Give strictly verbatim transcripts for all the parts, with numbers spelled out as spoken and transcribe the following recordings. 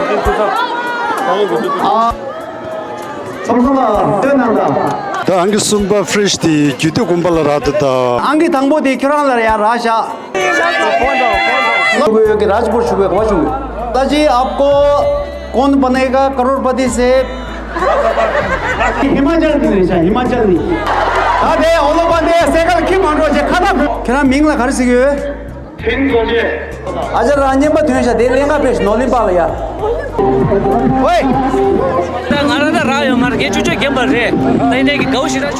ཨ། ཚོགས་གཙོ་ལགས་སྟོན་གནང་དང་། ད་ཨང་ཀི་གསུམ་པ་ཕི་རེ་ཤི་དེ་རྒྱུད་སྟོད་དགོན་པ་ལ་རག་འདུག་ད། ཨང་ཀི་དང་པོ་དེ་ཁྱོད་རང་ལ་ཡར་རག་ཤག་ལོ་གོ་ཡོད་ཀྱི་རཱཇ་པུར་ཞུ་བའི་གོ་བ་ཞུ། ད་ཅི་ཨབ་ཀོ་གོན་བ་ནེ་ག་ཀ་རོར་པ་ཏི་སེ། ཧི་མ་ཅལ་ནི་རེད་ཤག་ཧི་མ་ཅལ་ནི། ད་དེ་འོ་ལོ་པ་དེ་སེ་གལ་ཁྱི་མ་འགྲོ་ཅེ་ཁ་ཐག་ཁྱོད་རང་མིང་ལ་ག་རེ་ཟེར་གི་ཡོད། ཨ་ཅག་རང་རྔན་པ་ཐོན་ཤག་དེ་ལེན་ག་ཕེབས་ཤིག་ནོར་གླིང་པ་ལ་ཡ། ཝེ། ད་ང་རང་ད་རག་ཡོད་མ་རེད། ངས་ཅོ་ཅོ་རྒན་པ་རེད། ད་ཡིན་ནའི་གི་དགའ་བོ་ཞེ་དྲག་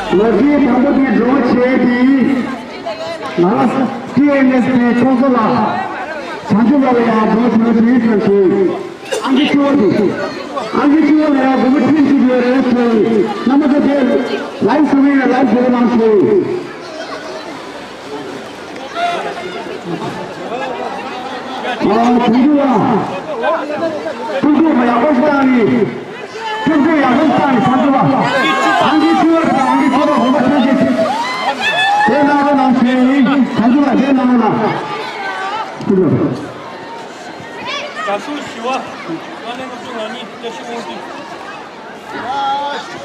བྱུང་། ལོ་རྒྱུས་དང་པོ་དེ་འགྲོ་བྱས་ཏེ། ང་ཊི་ཨེན་ཨེས་པི་ཚོགས་གཙོ་ལགས། བྱང་ཆུབ་ལགས་ལ་ཡང་འགྲོ་བྱུང་བའི་དུས་ཙམ་ཞིག་ཨང་ཀི་བཅུ་པ་དེ། ཨང་ཀི་བཅུ་པ་ལ་ཡང་དགོན་པ་ཁྲི་གཅིག་ཡོད་རེད་ཟེར། རྣམ་པ་ཚོ་དེ་ལའིབ་བཟོ་གི་ཡོད། ལའིབ་བཟོ་གི་གནང་ཞུ། ཨ། དེ་རིང་ལ་ཐུགས་ཁུར་མ་ཡག་པོ་ཞིག་བཏང་ནས། ཐུགས་ཁུར་ཡག་པོ་ཞིག་བཏང་ནས་བྱང་ཆུབ་ལགས། ཨང་ཀི་བཅུ་པ་དང་ཨང་ཀི་བཅུ་པ་དགོན་པ་ཐོན་རྗེས་དེ་གནང་རོགས་གནང་ཞུ་ཡིན། བྱང་ཆུབ་ལགས་དེ་གནང་རོགས་གནང་། ཐུགས་རྗེ་ཆེ། རྒྱ་གཞུང་ཞི་བ། ཀ་ལན་ཀ་ཚོ་ང་གཉིས་བཀྲ་ཤིས་དབང་འདུས།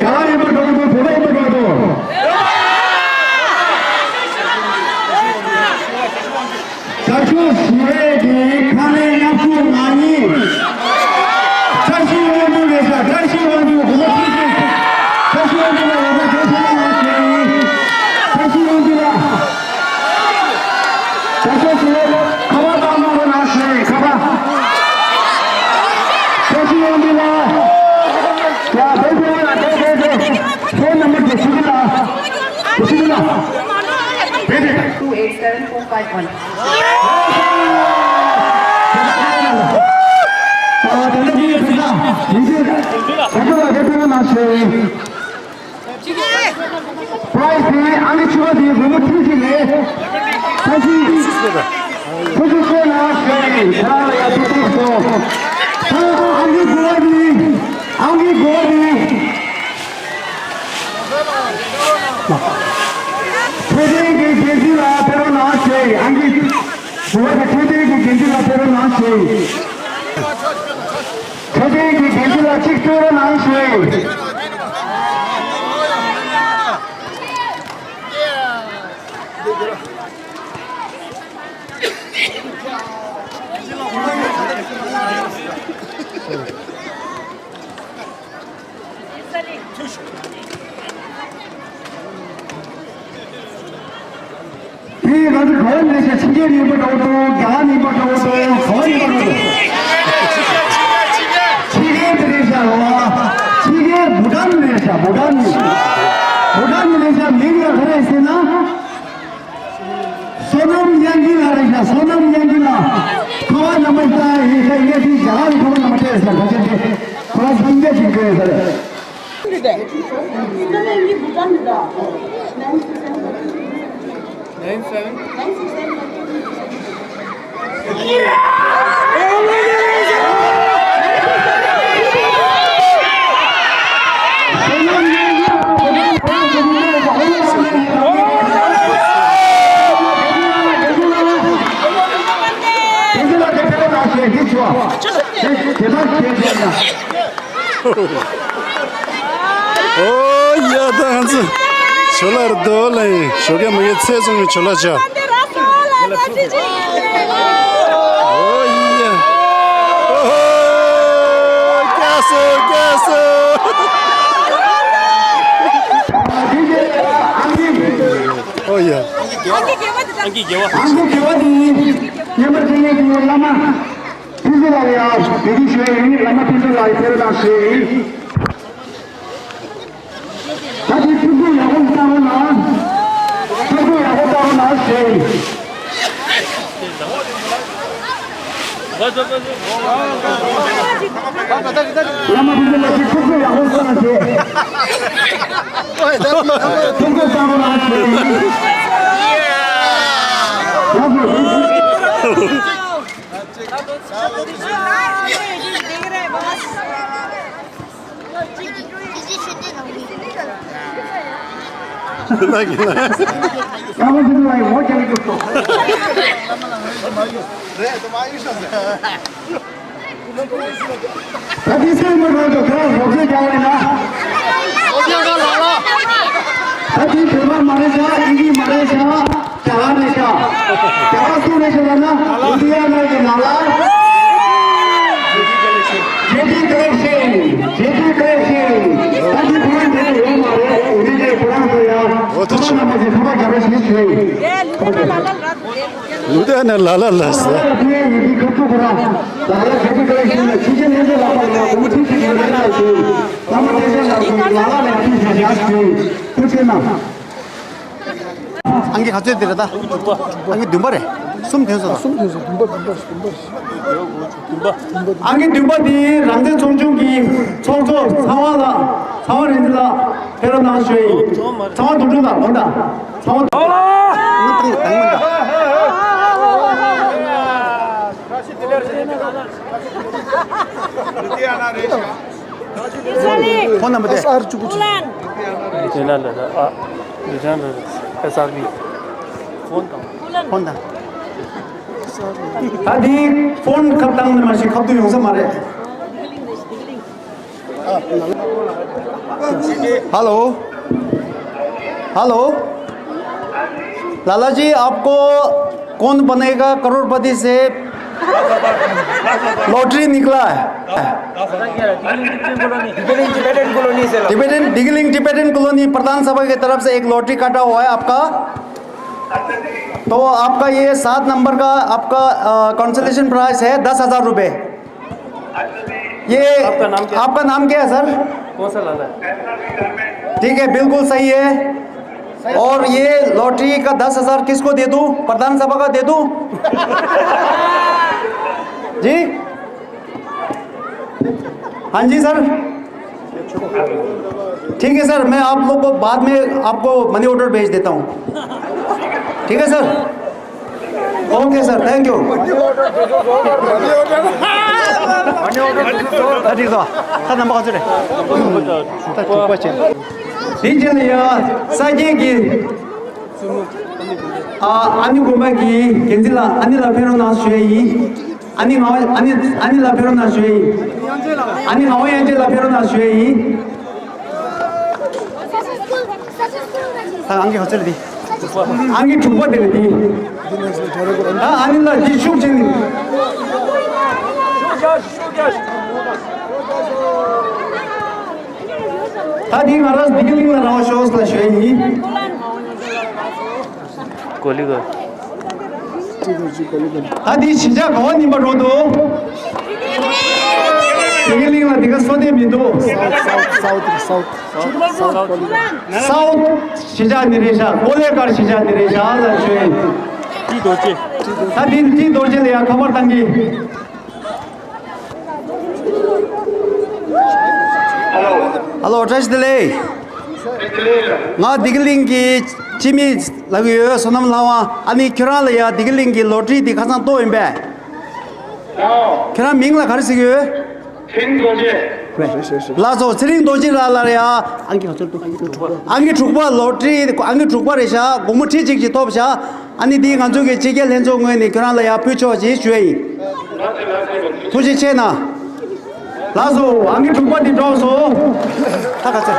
རྒྱ་གར་ཡིན་པ་འགྲོ་འགྲོ། བོད་པ་ཡིན་པ་འགྲོ་འགྲོ། རྒྱ་གཞུང་ཞི་བའི་གི་ཁ་ལན་ཀ་ཚོ་ང་གཉིས། བཀྲ་ཤིས་དབང་འདུས་རེད་ཤག་བཀྲ་ཤིས་དབང་འདུས་གོ་མ་ཐུག་ཅིག་བཀྲ་ཤིས་དབང་འདུས་ལ་ཡོད་པ་དེ་ཚོ་ལ་ང་ཞུ་ཡིན། བཀྲ་ཤིས་དབང་འདུས་ལ། ད་ཆ་ཞིག་ཁ་པར་བཏང་གནང་རོགས་གནང་ཞུ་ཡིན། ཁ་པར། བཀྲ་ཤིས་དབང་འདུས་ལགས། ཡ་བོད་ཕྱི་ནང་ལ་བསྡད་བསྡད་བསྡད། ཕོན་ནམ་བར་དེ་ཞུ་གི་ལ། དེ་ཞུ་གི་ལ། བེ་བེ། Two eight seven four five one. ཨ། དེ་འདྲ་ཡིན་ཙང་ཡིན་གཅིག་ད་ཆ་ལ་བོད་ཕྱི་ནང་ཞུ་ཡིན། པ་རའི་ཛི་དེ་ཨང་ཀི་བཅུ་པ་དེ་སྒོར་མོ་ཁྲི་གཅིག་རེད། ད་ཅི། ཐུགས་རྗེ་ཆེ་གནང་ཞུ་ཡིན། ཁྱེད་རང་ལ་ཡང་ཐུགས་རྗེ་ཆེ། ད་ཨང་ཀི་དགུ་པ་དེ། ཨང་ཀི་དགུ་པ་དེ། འཕྲོད་བསྟེན་གྱི་འགན་འཛིན་ལ་ཕེབས་རོགས་གནང་ཞུ་ཡིན། ཨང་ཀི་དགུ་པ་དེ་འཕྲོད་བསྟེན་གྱི་འགན་འཛིན་ལ་ཕེབས་རོགས་གནང་ཞུ་ཡིན། འཕྲོད་བསྟེན་གྱི་འགན་འཛིན་ལ་གཅིག་སྤྲོད་རོགས་གནང་ཞུ་ཡིན། དེ་ང་ཚོ་ག་བ་ནས་ཤ་ཕྱི་རྒྱལ་ཡིན་པ་འདྲ་བོ་དང་། རྒྱ་གར་ཡིན་པ་འདྲ་བོ་དང་། ག་བ་ཡིན་པ་འདྲ་བོ་དང་། ཕྱི་རྒྱལ་དེ་རེད་ཤག་ལ། ཕྱི་རྒྱལ་བྷུ་ཊན་རེད་ཤག་བྷུ་ཊན། བྷུ་ཊན་རེད་ཤག་མིང་ལ་ག་རེ་ཟེར་ན། བསོད་ནམས་དབྱངས་སྐྱིད་ལགས་རེད་ཤག་བསོད་ནམས་དབྱངས་སྐྱིད་ལགས། ཁ་པར་ནམ་བར་ད་ཡིན་ཤག་ངས་དེ་རྒྱ་གར་གྱི་ཁ་པར་ནམ་བར་སྤྲད་ཤག་ད་ཆ་དེ་ཁོ་རང་སུམ་བརྒྱ་ཅིག་སྤྲད་ཡོད་ས་རེད། Nine seven. ཨོ་ཡ། ད་ང་ཚོ་ཇོ་ལགས་རེད་དོ་ལ་ཡིན། ཞོགས་ཀས་མ་གིའི་ཚེ་བཙོང་གི་ཇོ་ལགས་ཅག་ཨོ་ཡ། ཨོ་ཧོ། སྐྱག་སོ། སྐྱག་སོ། ཨོ་ཡ། ཨང་ཀི་དགེ་བ་དེ་ཉན་པར་བྱེད་མཁན་གྱི་བླ་མ། ཕུན་ཚོགས་ལགས་ལ་ཡང་བདེ་སྐྱིད་ཞུ་ཡ་ཡིན། བླ་མ་ཕུན་ཚོགས་ལགས་ལ་ཕེབས་རོགས་གནང་ཞུ་ཡ་ཡིན། ད་དེ་ཐུགས་ཁུར་ཡག་པོ་བཏང་རོགས་གནང་། ཐུགས་ཁུར་ཡག་པོ་བཏང་རོགས་གནང་ཞུ་ཡ་ཡིན། བླ་མ་ཕུན་ཚོགས་ལགས་ཀྱིས་ཐུགས་ཁུར་ཡག་པོ་བཏང་ཞུ་ཡ་ཡིན། ཐུགས་ཁུར་བཏང་རོགས་གནང་ཞུ་ཡ་ཡིན། ལགས་སོ། ད་དེ་སེམས་མི་རོགས་འདུག་ཁ་རོགས་རེ་རྒྱག་རེད་ན། ད་དེ་བོད་པ་མ་རེད་ཤག་ཨིན་ཇི་མ་རེད་ཤག་རྒྱ་གར་རེད་ཤག་རྒྱ་གར་སུ་རེད་ཤག་ལབ་ན། ཨིན་ཌི་ཡ་ནང་གི་ལ་ལ། ཇེ་ཊི་ཀོ་ལེག་ཤན། ཇེ་ཊི་ཀོ་ལེག་ཤན། ད་དེ་བོད་པ་འདི་ཡོད་མ་རེད། ཨིན་ཇི་བོད་པ་ཚོ་ཡང་ཁ་པར་ནང་མ་ཞིག་ཁ་པར་རྒྱག་རོགས་ཞེས་ཞུས། ལུ་དེ་ནས་ལ་ལ་ལ་ཟེར། ཨང་ཀི་ག་ཚོད་དེ་རེད་ད། ཨང་ཀི་བདུན་པ་རེད། གསུམ་ཐོན་སོང་། གསུམ་ཐོན་སོང་། བདུན་པ་བདུན་པ་བདུན་པ། ཨང་ཀི་བདུན་པ་དེ་རང་བཙན་ཚོགས་ཆུང་གི་ཚོགས་གཙོ་ཚངས་དབང་ལགས། ཚངས་དབང་རིག་འཛིན་ལགས། ཕེབས་རོགས་གནང་ཞུ་ཡིན། ཚངས་དབང་དོན་གྲུབ་ལགས་དགོངས་དག་ཚངས་དབང་། ཕོན་ནམ་བར་དེ། ཨེས་ཨར་བཅུ་དགུ་བཅུ། དེ་ན་ལ་ཨ་དེ་ན་ལ་ཨེས་ཨར་བི་ཕོན་དང་། ཕོན་དང་། ད་དེ་ཕོན་ཁ་བཏང་ནས་མ་ཤེས་ཁ་བཏུ་ཡོང་ས་མ་རེད། hello. Hello. लाला जी, आपको कौन बनेगा करोड़पति से लॉटरी निकला है? Tibetan, Tibetan Colony से। Tibetan, दिगलिंग Tibetan Colony प्रधान सभा की तरफ से एक लॉटरी काटा हुआ है आपका। तो आपका ये सात नंबर का आपका, अ, कंसोलेशन प्राइस है दस हज़ार रुपये। ये आपका नाम क्या है? आपका नाम क्या है, सर? कौन सा लाला है? ठीक है, बिल्कुल सही है। और ये लॉटरी का दस हज़ार किसको दे दूं? प्रधान सभा का दे दूं? जी? हाँ जी, सर। ठीक है, सर, मैं आप लोग को बाद में आपको मनी ऑर्डर भेज देता हूँ। ठीक है, sir. OK, sir, thank you. ད་ཅིག་ཟོ། ད་རྣམ་པ་ག་ཚོད་རེད། ད་དྲུག་པ་བྱས། དེ་རྗེས་ལ་ཡ་ས་སྐྱའི་གི་ཨ་ཨ་ནི་དགོན་པ་གི་འགན་འཛིན་ལགས། ཨ་ནི་ལགས་ཕེབས་རོགས་གནང་ཞུ་ཡ་ཡིན། ཨ་ནི་ང་ཨ་ནི་ཨ་ནི་ལགས་ཕེབས་རོགས་གནང་ཞུ་ཡ་ཡིན། ཨ་ནི་ངག་དབང་དབྱངས་ཅན་ལགས་ཕེབས་རོགས་གནང་ཞུ་ཡ་ཡིན། ད་ཨང་ཀི་ག་ཚོད་རེད་དེ། ཨང་ཀི་དྲུག་པ་དེ་རེད་དེ། ད་ཨ་ནི་ལ་འདི་ཤུགས་ཆེན། ད་དེ་ང་རང་བདེ་སྐྱིད་གླིང་ལ་རང་ཤོག་ལ་ཞུ་ཡ་ཡིན། ཀོ་ལི་ག་ད་དེ་གཞིས་ཆགས་ག་བ་ཡིན་པ་རེད་དོ། བདེ་སྐྱིད་གླིང་ལ་དེ་ག་སོ་དེ་མི་འདུག South, South, South, South, South Colony. South གཞིས་ཆགས་འདི་རེད་ཤག་ཀོ་ལེ་གར་གཞིས་ཆགས་འདི་རེད་ཤག་ལ་ཞུ་ཡིན། ཀྲི་རྡོ་རྗེ། ད་དེ་ཀྲི་རྡོ་རྗེ་ལ་ཡང་ཁ་པར་བཏང་གི། ཧ་ལོ། བཀྲ་ཤིས་བདེ་ལེགས། ང་བདེ་སྐྱིད་གླིང་གི་སྤྱི་མི་ལབ་ཀྱི་ཡོད། བསོད་ནམས་ལྷ་དབང་། ཨ་ནི་ཁྱོད་རང་ལ་ཡ་བདེ་སྐྱིད་གླིང་གི་ལོ་ཊ་རི་འདི་ཁ་སང་གཏོང་ཡིན་པས། ཁྱོད་རང་མིང་ལ་ག་རེ་ཟེར་གྱི་ཡོད། ཚེ་རིང་རྡོ་རྗེ། ལགས་སོ། ཚེ་རིང་རྡོ་རྗེ་ལགས་ལ་ཡ་ཨང་ཀི་ག་ཚོད་འདུག་ཨང་ཀི་དྲུག་པ། ལོ་ཊ་རི་ཨང་ཀི་དྲུག་པ་རེད་ཤག་སྒོར་མོ་ཁྲི་གཅིག་ཅིག་ཐོབ་ཤག་ཨ་ནི་འདི་ང་ཚོ་གི་སྤྱི་ཁྱབ་ལྷན་ཚོགས་ངོས་ནས་ཁྱོད་རང་ལ་ཡར་ཕུལ་ཆོག་ཅེས་ཞུ་ཡ་ཡིན། ཐུགས་རྗེ་ཆེ་གནང་། ལགས་སོ། ཨང་ཀི་དྲུག་པ་འདི་གྲོངས་སོང་། ད་ག་ཚོད།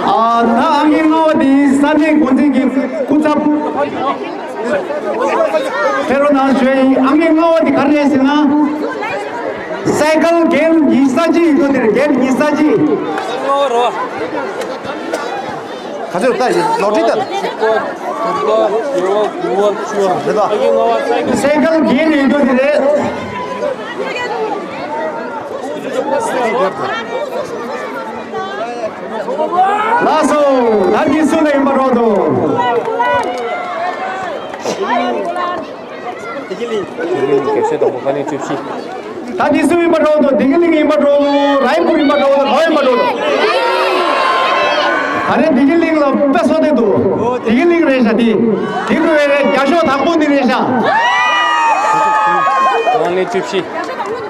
ཨ་ད་ཨང་ཀི་ལྔ་པ་འདི་ས་གནས་འགོ་འཛིན་གྱི་སྐུ་ཚབ། ཕེབས་རོགས་གནང་ཞུ་ཡ་ཡིན། ཨང་ཀི་ལྔ་པ་འདི་ག་རེ་རེད་ཟེར་ན། སའི་ཀལ་བརྒྱད་ཉི་ཤུ་རྩ་གཅིག་ཡོད་དོ། དེར་བརྒྱད་ཉི་ཤུ་རྩ་གཅིག་ག་ཚོད་ད་ལོ་ཊ་རི་ད། རེད་དོ། སའི་ཀལ་བརྒྱད་རེད་དོ་དེ་རེད། ལགས་སོ། ད་འདི་སུ་ལ་ཡིན་པ་རོགས་དོ། བདེ་སྐྱིད་གླིང་། བདེ་སྐྱིད་གླིང་གེ་སར་དང་པོ་ཁ་ནས་བཅུ་བཞི། ད་འདི་སུ་ཡིན་པ་འགྲོ་འདུག་བདེ་སྐྱིད་གླིང་ཡིན་པ་འགྲོ་འདུག་རཱའི་པུར་ཡིན་པ་འགྲོ་འདུག་གང་ཡིན་པ་འགྲོ་འདུག་ད་རེས་བདེ་སྐྱིད་གླིང་ལ་དཔེ་སོ་དེ་འདུག་བདེ་སྐྱིད་གླིང་རེད་ཤག་དེ་དེ་དུ་བས་རྒྱ་ཤོག་དང་པོ་འདི་རེད་ཤག་ཁང་ལས་བཅུ་བཞི།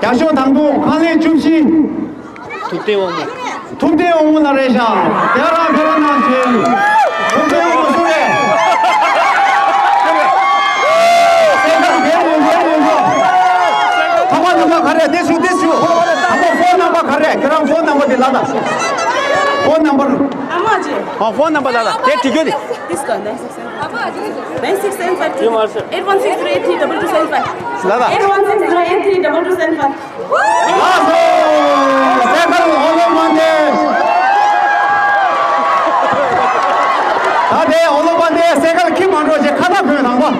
རྒྱ་ཤོག་དང་པོ་ཁང་ལས་བཅུ་བཞི། ཐུབ་བསྟན་དབང་མོ། ཐུབ་བསྟན་དབང་མོ་ལ་རེད་ཤག་དེ་རང་ཕེབས་རོགས་གནང་ཞུ། ཐུབ་བསྟན་དབང་མོ་སུ་རེད། རེད། དེ་ཞུ་དེ་ཞུ། ཨ་མ་ཕོན་ནམ་བར་ག་རེ། ཁྱོད་རང་ཕོན་ནམ་བར་དེ་ལབ་དང་། ཕོན་ནམ་བར། ཨ་མ་ཅེ། ཨ་ཕོན་ནམ་བར་ལབ་དང་། དེ་དྲི་རྒྱུ་དེ། This call nine six seven five. Nine six seven five two. Eight one six zero eight three double two seven five. ལབ་དང་། Eight one six zero eight three double two seven five. ལགས་སོ། སེ་ཀལ་ཨོ་ལོ་མན་ཏེ། ད་དེ་ཨོ་ལོ་མན་ཏེ་སེ་ཀལ་ཁྱི་མ་འགྲོ་ཞེས་ཁ་བཏགས་གྱོན་དང་པ།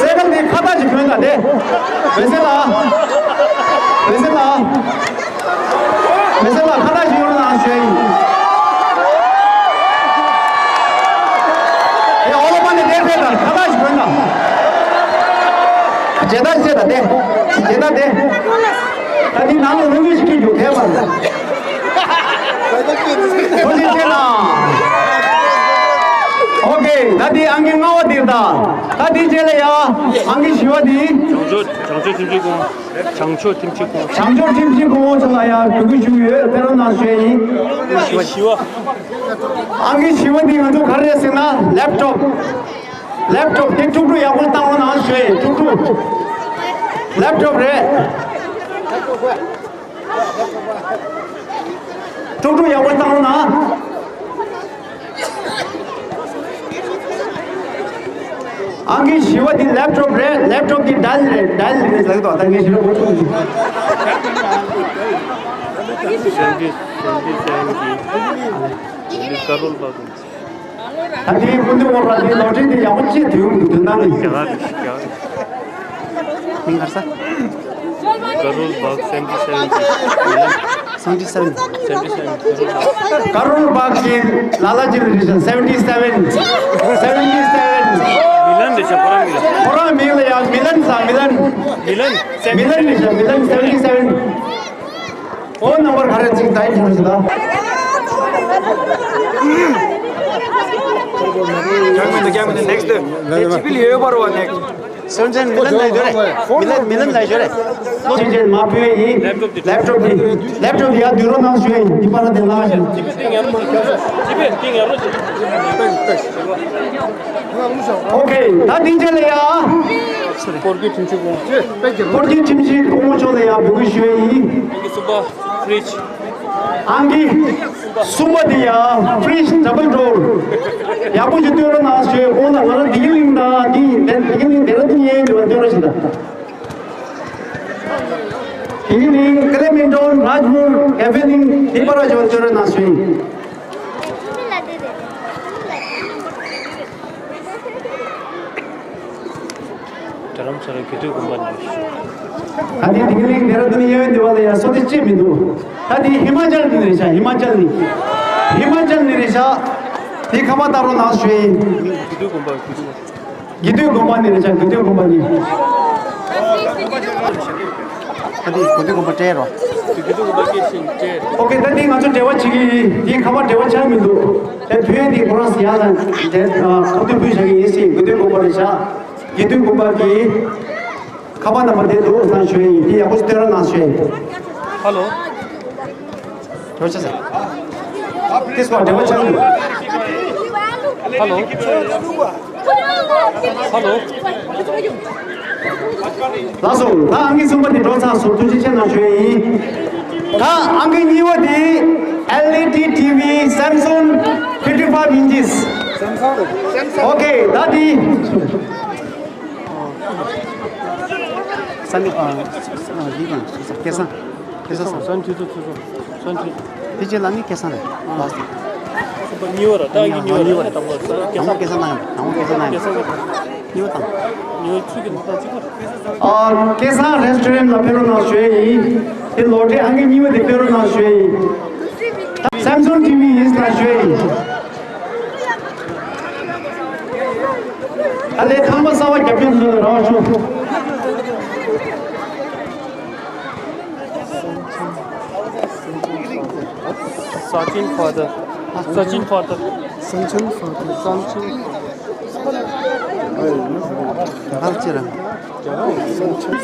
སེ་ཀལ་དེ་ཁ་བཏགས་ཅིག་གྱོན་དང་དེ། མི་སེར་ལགས། མི་སེར་ལགས། མི་སེར་ལགས་ཁ་བཏགས་ཅིག་གྱོན་དང་ཞུ་ཡིན། དེ་ཨོ་ལོ་མན་ཏེ་དེ་ཕེབས་དང་ཁ་བཏགས་ཅིག་གྱོན་དང་། བྱེད་སྟངས་བྱེད་དང་དེ། བྱེད་སྟངས་དེ། ད་འདི་ནང་ལ་རུ་མི་ཞིག་ཁྱེར་རྒྱུ་ཁས་པར། ཐུགས་རྗེ་ཆེ་གནང་། ཨོ་ཁེ། ད་འདི་ཨང་ཀི་ལྔ་པ་འདིར་ད། ད་འདི་རྗེས་ལ་ཡ། ཨང་ཀི་བཞི་པ་འདི། བྱང་ཕྱོགས་བྱང་ཕྱོགས་ཁྱིམ་ཆུང་ཁོང་། བྱང་ཕྱོགས་ཁྱིམ་ཆུང་ཁོང་། བྱང་ཕྱོགས་ཁྱིམ་ཆུང་ཁོང་ཚོ་ལ་ཡ་འབོད་སྐུལ་ཞུ་གི་ཡོད། ཕེབས་རོགས་གནང་ཞུ་ཡ་ཡིན། ཨང་ཀི་བཞི་པ། ཨང་ཀི་བཞི་པ་འདི་ང་ཚོ་ག་རེ་རེད་ཟེར་ན་ལེབ་ཊོབ། ལེབ་ཊོབ་དེ་ཐུགས་སྤྲོ་ཡག་པོ་བཏང་རོགས་གནང་ཞུ་ཡ་ཡིན། ཐུགས་སྤྲོ། ལེབ་ཊོབ་རེད། ཐུགས་སྤྲོ་ཡག་པོ་བཏང་རོགས་གནང་། ཨང་ཀི་བཞི་པ་འདི་ལེབ་ཊོབ་རེད། ལེབ་ཊོབ་འདི་ཌལ་རེད། ཌལ་རེད་ཟེར་གི་འདུག་ད་ངས་ཞིག་རོགས་གོ་ཐུབ་ཀྱི། Seventy, seventy seven གི་ཀ་རོལ་པ་གི། ད་དེའི་སྐུ་མདུན་འོག་ལ་དེའི་ལོ་ཊི་དེ་ཡག་པོ་ཅིག་དུས་ཡུན་དུ་དོན་དག་ནི། རྒྱ་གར་རེད། རྒྱ་གར། མིང་ག་རེ་ཟེར། ཀ་རོལ་པ་སེ་ཝན་ཊི་སེ་ཝན་གི། སེ་ཝན་ཊི་སེ་ཝན། སེ་ཝན་ཊི་སེ་ཝན། ཀ་རོལ་པ་གི་ལ་ལ་ཇི་ལ་རེད་ཤག་སེ་ཝན་ཊི་སེ་ཝན། སེ་ཝན་ཊི་སེ་ཝན། མི་ལན་རེད་ཤག་ཁོ་རང་མིང་ལ། ཁོ་རང་མིང་ལ་ཡ་མི་ལན་ཟེར། མི་ལན། མི་ལན། མི་ལན་རེད་ཤག་མི་ལན་སེ་ཝན་ཊི་སེ་ཝན། ཕོན་ནམ་བར་ག་རེ་ཅིག་ད་ཡིན་ཞུ་ཞུ་ད། རྒྱག་མི་འདུག་རྒྱག་མི་འདུག་ནེགསི་ཊི། ལེགས་ཅི་པིལ་ཡོད་པར་བ་ནེགསི་ཊི། སེམས་ཅན་མི་ལན་ལ་ཡོད་རེད། མི་ལན་མི་ལན་ལ་ཡོད་རེད། སེམས་ཅན་མ་ཕུལ་ཡིན། ལེབ་ཊོབ་དེ། ལེབ་ཊོབ་དེ། ལེབ་ཊོབ་དེ་ཡར་བསྡུས་རོགས་གནང་ཞུ་ཡིན། འདི་པར་དེ་ལ་ཞུ། ཨོ་ཁེ། ད་དེ་རྗེས་ལ་ཡ། སྐོར་གྱི་ཁྲིམས་ཞིབ་ཁོང་། སྐོར་གྱི་ཁྲིམས་ཞིབ་སྐུ་ངོ་མཆོག་ལ་ཡ་འབོད་སྐུལ་ཞུ་ཡིན། ཨང་ཀི་གསུམ་པ་ཕི་རིཇ། ཨང་ཀི་གསུམ་པ་དེ་ཡ་ཕི་རིཇ་ཌབ་བལ་ཌོར། ཡག་པོ་ཞིག་སྟོན་རོགས་གནང་ཞུ། ཁོང་ལ་ང་རང་བདེ་སྐྱིད་གླིང་དང་འདི་ཡིན་དེ་བདེ་སྐྱིད་གླིང་དེ་ར་དེ་ཡན་དུ་སྟོན་རོགས་ཞུ་དང་། བདེ་སྐྱིད་གླིང་ཀ་ལེ་མིན་ཊོན་རཱཇ་མུར་ཀེ་ཕེ་གླིང་དེ་པར་ཞིག་སྟོན་རོགས་གནང་ཞུ་ཡིན། རྡ་རམ་ས་ལ་དགེ་ལྡན་དགོན་པ་ནས། ད་དེ་བདེ་སྐྱིད་གླིང་ཌེ་ར་ཌུན་གཡས་གཡོན་འདི་བ་ལ་ཡ་སོ་དེ་ཅི་མི་འདུག་ད་དེ་ཧི་མ་ཅལ་ནས་རེད་ཤག་ཧི་མ་ཅལ་ནས། ཧི་མ་ཅལ་ནས་རེད་ཤག་དེ་ཁ་པར་བཏང་རོགས་གནང་ཞུ་ཡིན། དགེ་ལྡན་དགོན་པ། དགེ་ལྡན་དགོན་པ་ནས་རེད་ཤག་དགེ་ལྡན་དགོན་པ་ནས། ད་དེ་དགེ་ལྡན་དགོན་པ་སྤྲད་རོགས། དགེ་ལྡན་དགོན་པ་སྐད་ཆ་སྤྲད། ཨོ་ཁེ། ད་དེ་ང་ཚོ་འབྲེལ་བ་བྱེད་ཀྱི་ཡིན། དེ་ཁ་པར་འབྲེལ་བ་ཆགས་མི་འདུག་དེ་བོད་དེ་ཁོ་རང་ཡར་ལ་དེ་ཁ་ཐུག་ཕུལ་བྱ་གི་ཡིན་ཟེར། དགེ་ལྡན་དགོན་པ་རེད་ཤག་དགེ་འདུན་དགོན་པ་གི་ཁ་པར་ནམ་བར་དེ་འདུག་ལབ་ཞུ་ཡ་ཡིན། དེ་ཡག་པོ་ཞིག་སྟོན་རོགས་གནང་ཞུ་ཡ་ཡིན། ཧ་ལོ། འགྲོ་ཆ་ཟེར། དེ་སོགས་འབྲེལ་བ་ཆགས་འདུག་ཧ་ལོ། ཧ་ལོ། ལགས་སོ། ད་ཨང་ཀི་གསུམ་པ་དེ་འགྲོ་ཚར་སོང་། ཐུགས་རྗེ་ཆེ་གནང་ཞུ་ཡ་ཡིན། ད་ཨང་ཀི་གཉིས་པ་དེ་ཨེལ་ཨི་ཌི་ཊི་ཝི་Samsung fifty five inches། ཨོ་ཁེ། ད་དེ། ས་ནི་ཨ་ཨ་ཡིག་དང་སྐལ་བཟང་། སྐལ་བཟང་ས། ས་ནི་ཆུ་ཚོད་ཆུ་ཚོད། ས་ནི་ཆུ་ཚོད། དེ་རྗེས་ལ་ནི་སྐལ་བཟང་རེད། ལགས་སོ། གཉིས་པ་ར། ད་ཨང་ཀི་གཉིས་པ་ར། དང་པོ་སྐལ་བཟང་། དང་པོ་སྐལ་བཟང་གནང་ཡོད། དང་པོ་སྐལ་བཟང་གནང་ཡོད། སྐལ་བཟང་གནང་། གཉིས་པ་དང་། གཉིས་པ་ཚུལ་གྱི་ནང་གཅིག་པ། ཨ་སྐལ་བཟང་རེ་སི་ཊོ་རེན་ལ་ཕེབས་རོགས་གནང་ཞུ་ཡ་ཡིན། དེ་ལོ་ཊི་ཨང་ཀི་གཉིས་པ་དེ་ཕེབས་རོགས་གནང་ཞུ་ཡ་ཡིན། Samsung ཊི་ཝི་ཡིན་ལབ་ཞུ་ཡ་ཡིན། ཨ་ལས་ཁང་པ་གསར་པ་རྒྱབ་སྐྱོར་ཚོ་ལ་རོགས་ཞུ། Sachin father. Sachin father. Sachin father. Sachin.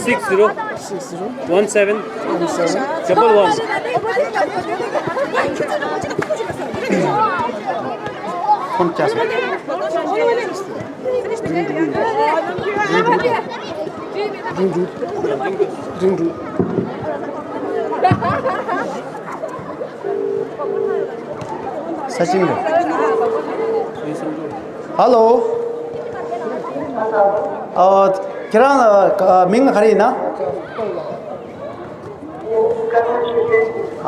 Six zero. Six zero. One seven. One seven. Double one. Phone क्या sir? Ring group. Ring group. ས་ཞིང་རེད། ཧ་ལོ། ཨ། ཁྱེད་རང་ལ་མིང་ག་རེ་ཡིན་ན།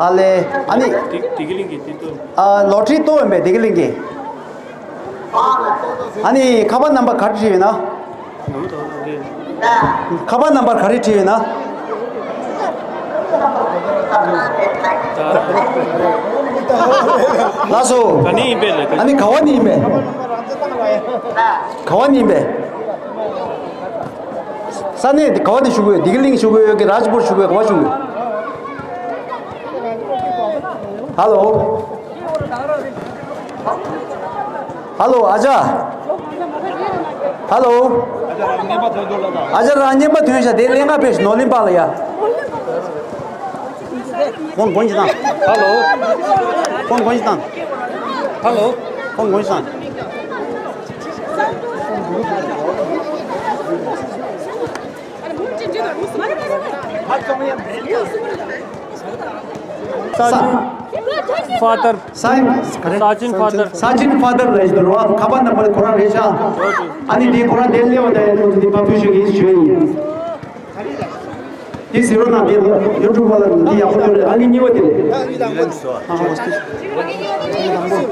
ཨ་ལེ། ཨ་ནི། བདེ་སྐྱིད་གླིང་གི་དེ་ཏོ། ཨ། ལོ་ཊ་རི་ཏོ་ཡིན་པས། བདེ་སྐྱིད་གླིང་གི། ཨ་ནི་ཁ་པར་ནམ་བར་ག་རེ་བྲིས་ཡོད་ན། ཁ་པར་ནམ་བར་ག་རེ་བྲིས་ཡོད་ན། ལགས་སོ། ག་ནས་ཡིན་པས་ལགས། ཨ་ནི་ག་བ་ནས་ཡིན་པས། ག་བ་ནས་ཡིན་པས། ས་གནས་དེ་ག་བ་ནས་ཞུ་གི་ཡོད། བདེ་སྐྱིད་གླིང་ཞུ་གི་ཡོད་ཀྱི། རཱཇ་པུར་ཞུ་གི་ཡོད། ག་བ་ཞུ་གི་ཡོད། ཧ་ལོ། ཧ་ལོ། ཨ་ཅག་ཧ་ལོ། ཨ་ཅག་རང་རྔན་པ་ཐོན་ཤག་དེ་ལེན་ག་ཕེབས་ཤིག་ནོར་གླིང་པ་ལ་ཡ། ཁོང་གོན་གྱི་དང་། ཧ་ལོ། ཁོང་གོན་གྱི་དང་། ཧ་ལོ། ཁོང་གོན་གྱི་དང་། ས་ཅིན་ཕ་དར། ས་ཅིན་ཕ་དར། ས་ཅིན་ཕ་དར་ལ་ཡིན་འདུག་རོ། ཁ་པར་ནམ་བར་ཁོ་རང་རེད་ཤག་ཨ་ནི་དེ་ཁོ་རང་དེ་སླེབས་པ་དང་ཡང་ཁོང་ཚོ་དེ་ཕར་ཕུལ་ཞིག་ཡིན་ཞུ་ཡིན། དེ་ཟེར་རོ་ན་དེ་ཡོ་ཊུབ་པ་ལ་དེ་ཡག་པོ་ཡོད་རེད། ཨ་ནི་གཉིས་པ་དེ་རེད།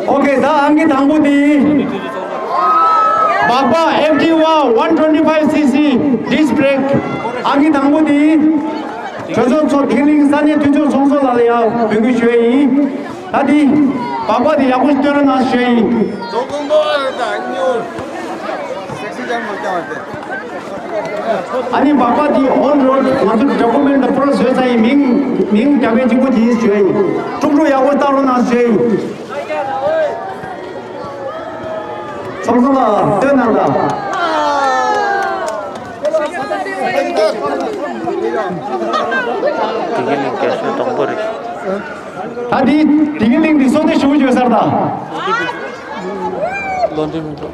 ཨོ་ཁེ། ད་ཨང་ཀི་དང་པོ་དེ། སྦག་སྦག་ཨེཕ་ཌི་ཝའི་ཝན་ཊུ་ཝེན་ཊི་ཕའིབ་སི་སི་ཌིསི་བྷེ་རེག་ཨང་ཀི་དང་པོ་དེ། གྲོས་ཚོགས་ཚོགས་དེ་གླིང་ས་གནས་འཐུས་ཚོགས་ཚོགས་གཙོ་ལགས་ལ་ཡང་འབོད་སྐུལ་ཞུ་ཡ་ཡིན། ད་དེ་སྦག་སྦག་དེ་ཡག་པོ་ཞིག་སྟོན་རོགས་གནང་ཞུ་ཡ་ཡིན། ཨ་ནི་སྦག་སྦག་དེ་ཨོན་རོཌ་ང་ཚོ་ཌོ་ཀུ་མེན་ཊི་ལ་པུ་རོ་བཟོས་ཚར་ཡིན། མིང་མིང་རྒྱ་བལ་གཅིག་པོ་དེ་ཞུ་ཡ་ཡིན། དཀྲུག་དཀྲུག་ཡག་པོ་བཏང་རོགས་གནང་ཞུ་ཡ་ཡིན། ཚང་ཚང་ལ་སྟོན་གནང་དང་། བདེ་སྐྱིད་གླིང་རྒྱ་ཤོད་དང་པོ་རེད། ད་འདི་བདེ་སྐྱིད་གླིང་འདི་སོ་ཏེ་ཞུ་རྒྱུ་ཡོད་སར་ད། བློ་འདྲི་མི་འདུག་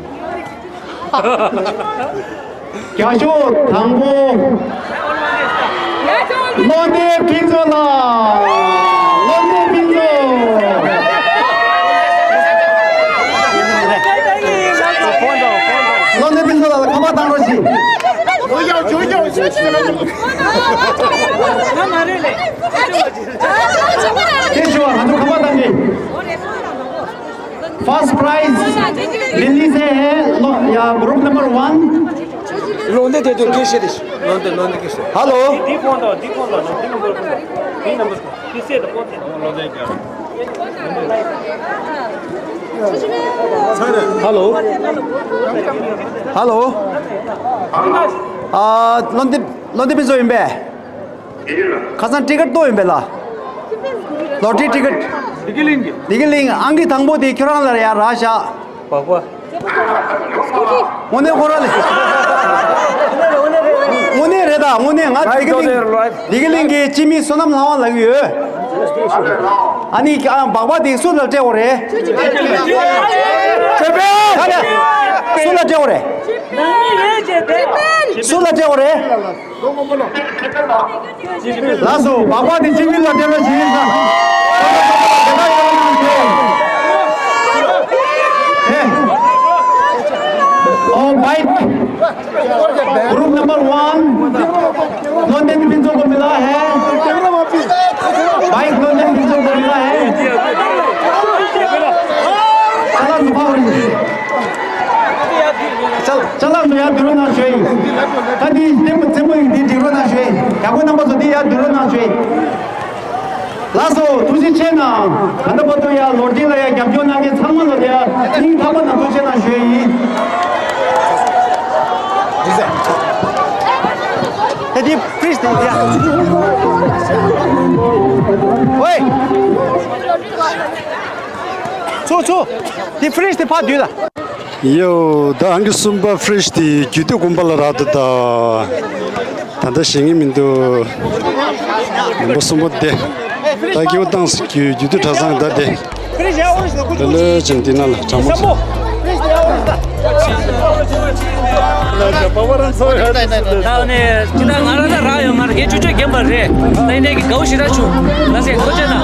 རྒྱ་ཤོག་དང་པོ། བློ་བདེ་ཕུན་ཚོགས་ལགས། བློ་བདེ་ཕུན་ཚོགས། བློ་བདེ་ཕུན་ཚོགས་ལགས་ལ་ཁ་པར་བཏང་རོགས་གྱིས། དེ་ཞུ་བ་ང་ཚོ་ཁ་པར་བཏང་གི། First prize Delhi से है, लो, या, group number one। लोंदे दे दो, कैसे दे? लोंदे, लोंदे कैसे? Hello। दी फोन दो, दी फोन दो, दी नंबर फोन दो। The number phone. किसे दो फोन दो? लोंदे क्या? Hello। Hello། ཨ། བློ་འདི་བློ་འདི་བི་བཟོ་ཡིན་པས། ཁ་སང་ཊི་ཀེ་ཊི་ཏོ་ཡིན་པས་ལ། ལོ་ཊི་རི་ཊི་ཀེ་ཊི། བདེ་སྐྱིད་གླིང་གི། བདེ་སྐྱིད་གླིང་ཨང་ཀི་དང་པོ་དེ་ཁྱོད་རང་ལ་ཡ་རག་ཤག་བག་བ། དངོས་གནས་ཁོ་རང་ལ། དངོས་གནས་རེད་ད། དངོས་གནས་ང་བདེ་སྐྱིད་གླིང་། བདེ་སྐྱིད་གླིང་གི་སྤྱི་མི་བསོད་ནམས་ལྷ་དབང་ལབ་ཀྱི་ཡོད། ཨ་ནི་ཨ་བག་བ་དེ་སུ་ལ་སྤྲད་དགོས་རེད། སུ་ལ་སྤྲད་དགོས་རེད། སུ་ལ་སྤྲད་དགོས་རེད། ལགས་སོ། སྦག་སྦག་དེ་གཅིག་མིན་ལ་སྤྲད་རོགས་ཞུ་ཡིན་ཟེར། ཨོ་མའེ། group number one. लोंदे भिंजो को मिला है। माइक लोंदे भिंजो को मिला है। चला नुफा हो रही है। चल, चला तो यार, दुरो ना शोई। कदी, तेम, तेम, दी, दुरो ना शोई। क्या कोई नंबर तो दी यार, दुरो ना शोई। ལགས་སོ། ཐུགས་རྗེ་ཆེ་གནང་། ད་ལྟ་བར་དུ་ཡང་ལོ་རྒྱུས་ལ་ཡང་རྒྱབ་སྐྱོར་གནང་མཁན་ཚང་མ་ལ་ཡང་སྙིང་ཐག་པ་ནས་ཐུགས་རྗེ་གནང་ཞུ་ཡ་ཡིན། ད་དེ་ཕི་རིཇ་དེ་ཡ། ཝེ། ཚུར་ཚུར། དེ་ཕི་རིཇ་དེ་ཕར་བསྡུས་ལ། ཡོ། ད་ཨང་ཀི་གསུམ་པ་ཕི་རིཇ་དེ་རྒྱུད་སྟོད་དགོན་པ་ལ་རག་འདུག་ད། ད་ལྟ་ཞེད་སྣང་མི་འདུག་ནམ་པ་གསུམ་པ་དེ། ད་སྐྱེ་བོ་ཏང་སི་རྒྱུད་སྟོད་གྲྭ་ཚང་ད་དེ། ལ་ལ་ཅན་འདི་ན་ལ་གྲང་མོ་ཅན། ད་ནས་ཅི་ད་ང་རང་ད་རག་ཡོད་མ་རེད། ངས་ཆུ་ཚོད་རྒན་པ་རེད། ད་ཡིན་ནས་ཀྱི་དགའ་བོ་ཞེ་དྲག་བྱུང་། ལ་སེ་ཐུགས་རྗེ་གནང་།